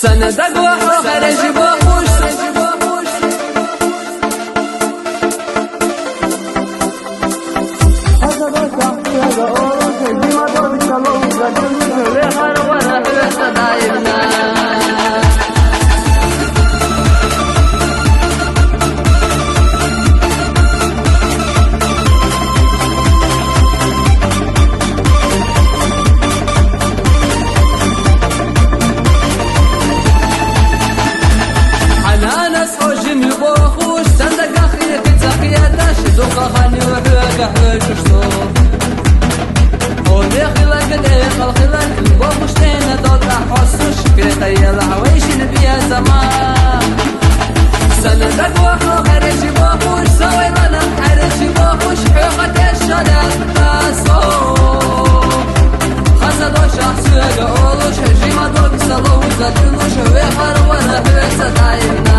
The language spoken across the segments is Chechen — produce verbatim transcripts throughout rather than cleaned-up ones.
Санна дагахьа гӀережи бохуш. Ананас хожим бохуш, санна дагахьа хи цахияташ, духахани варга хӀучушто. О, дехилаг, дехал хилаг, бохуш тена дота хосуш, крета ела хавайшин бия заман. Санна дагахьа гӀережи бохуш, савайлана гӀережи бохуш, хӀу хатеш шадян тасо. Хасадо шахсуяга олуш, жима дог салу затилуш, вехар вара хӀуса даимна.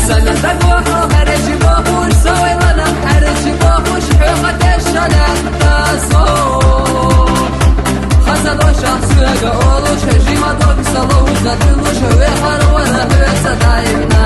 Санна дагахьа гӀережи бохуш, савайлана гӀережи бохуш, хӀу хатеш шадян тасо. Хасадо шахсуяга олуш, жима дог салу затилуш, вехар вара хӀуса даимна.